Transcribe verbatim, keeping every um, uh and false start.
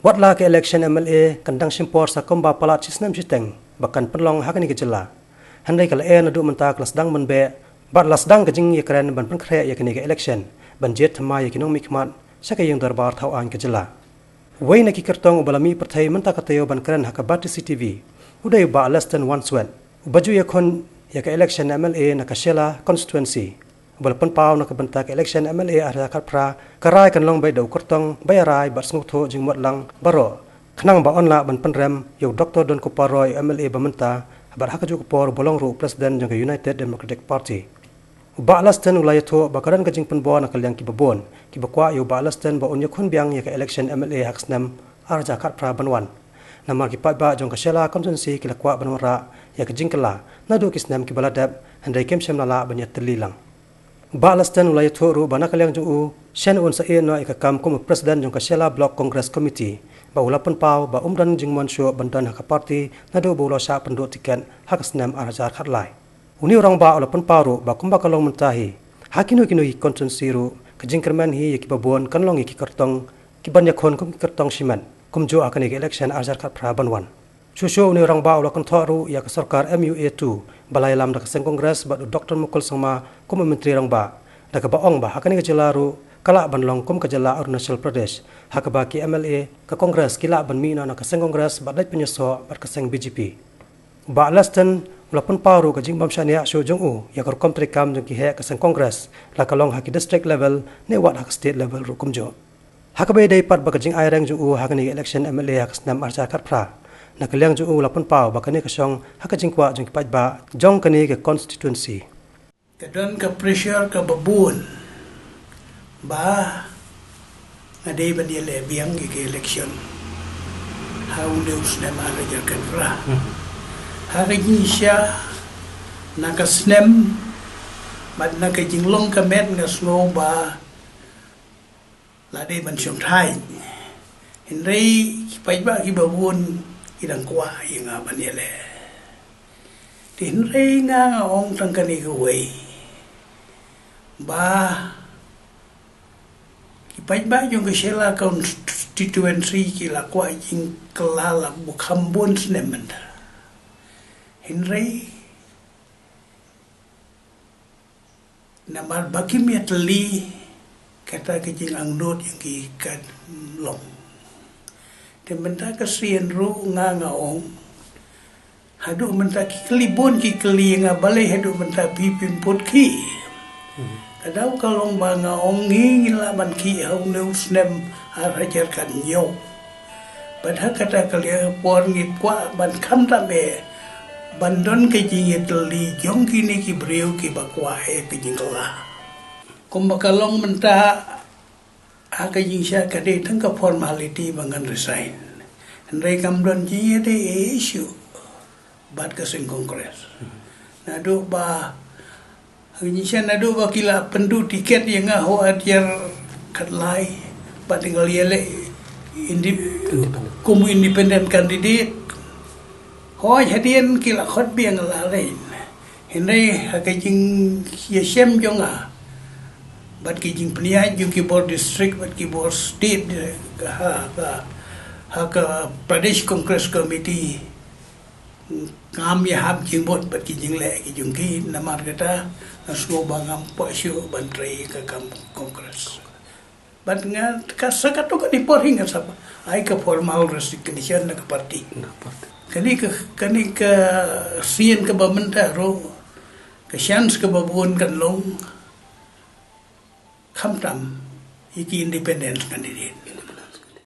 Wat la ka election M L A kan dang shim por sa kumba palat shi snem shiteng ba kan pynlong ha kane ka jylla, hynrei ka lyer naduh mynta ka la sdang mynbeh bad la sdang ka jingïakren ban pynkhreh ïa kane ka election ban jied thymmai ïa ki nongmihkhmat sha ka ïing dorbar thaw aiñ ka jylla. Uwei na ki kyrtong uba la mih pyrthei mynta ka taïew ban kren ha ka Batesi T V u dei u Bah Leston Wandsweat, uba ju ïakhun ïa ka election M L A na ka Shella constituency, uba la pynpaw na ka bynta ka election M L A ar hajar khatphra, ka rai kan long beit da u kyrtong ba ïarai bad sngewthuh jingmut lang baroh, khnang ba un lah ban pynrem ïa u Doktor Donkupar Roy, u M L A ba mynta, bad ha kajuh ka por uba long ruh u president jong ka United Democratic Party. U Bah Leston u la ïathuh ba ka don ka jingpynbor na ka liang kiba bun kiba kwah ïa u Bah Leston ba un ïakhun biang ïa ka election M L A ha ka snem ar hajar khatphra ban wan, namar ki paidbah jong ka Shella constituency ki la kwah ban wanrah ïa ka jingkylla naduh ki snem kiba la dep, hynrei kim shym la lah ban ïatylli lang. U Bah Leston u la ïathuh ruh ba na ka liang jong u, shen un sa ïehnoh ïa ka kam kum u president jong ka Shella Block Congress Committee, ba u la pynpaw ba um don jingmon shuh ban don ha ka party naduh ba u la shah pynduh tiket ha ka snem ar hajar khatlai. Une u rangbah u la pynpaw ruh ba kumba ka long mynta hi, ha kino kino ki constituency ruh, ka jingkyrmen hi ïa kiba bun kan long ïa ki kyrtong kiban ïakhun kum ki kyrtong shimet, kumjuh ha kane ka election ar hajar khatphra ban wan. Shuh shuh une u rangbah u la kynthoh ruh ïa ka sorkar M U A two ba la ïalam da ka seng Congress bad u Doktor Mukul Sangma kum u Myntri Rangbah, da kaba ong ba ha kane ka jylla ruh ka lah ban long kum ka jylla Arunachal Pradesh, ha kaba ki M L A ka Congress ki lah ban mih noh na ka seng Congress bad leit pynïasoh bad ka seng B J P. U Bah Leston u la pynpaw ruh ka jingbym shaniah shuh jong u ïa ka rukom treikam jong ki heh ka seng Congress, la ka long ha ki district level ne wat ha ka state level ruh kumjuh. Ha kaba ïadei pat bad ka jingai reng jong u ha kane ka election M L A ha ka snem ar hajar khatphra, na ka liang jong u la pynpaw ba kane ka shong ha ka jingkwah jong ki paidbah jong kane ka constituency. Ka don ka pressure kaba bun ba nga dei ban ïaleh biang ïa ka election ha une u snem ar hajar khatphra. Ha ka jingshisha, na ka snem bad na ka jinglong ka met, nga sngew ba la dei ban shongthait. Hynrei ki paidbah kiba bun ki dang kwah ïa nga ban ïaleh. Te hynrei nga, nga ong tang kane kawei, ba ki paidbah jong ka Shella constituency ki la kwah jingkylla la bun kham bun snem mynta. Hynrei namar ba kim ïatylli, kata ka jingangnud jong ki kan long. Te mynta ka sien ruh nga, nga ong, haduh mynta ki kylli bun, ki kylli nga balei haduh mynta phi phim put khih. Ka daw ka long ba nga ong ngi ngin lah ban khih ha une u snem ar hajar khathynñiew. Bad ha kata ka por ngi kwah ban khamtam eh ban don ka jingïatylli jong kine ki briew kiba kwah eh ka jingkylla. Kumba ka long mynta, ha ka jingshisha ka dei tang ka formality ba ngan resign. Hynrei kam don jingïadei eh shuh bad ka seng Congress. Naduh ba, ha ka jingshisha naduh ba ki la pynduh tiket ïa nga ha u ar hajar khatlai, bad nga la ïaleh indi-, kum independent candidate. Hooid, hadien ki la khot biang la leh. Hynrei ha ka jingïashem jong nga bad ki jingpynïaid jong ki bor district bad ki bor state, ha ka, ha ka Pradesh Congress Committee, ngam ïahap jingmut bad ki jingleh ki jong ki, namar kata nga sngew ba ngam kwah shuh ban trei ka kam Congress. Bad nga, ka sa katto katne por hi nga sa ai ka formal resignation na ka party. Na party. Kane ka, kane ka sien kaba mynta ruh, ka chance kaba bun kan long khamtam ïa ki independent candidate.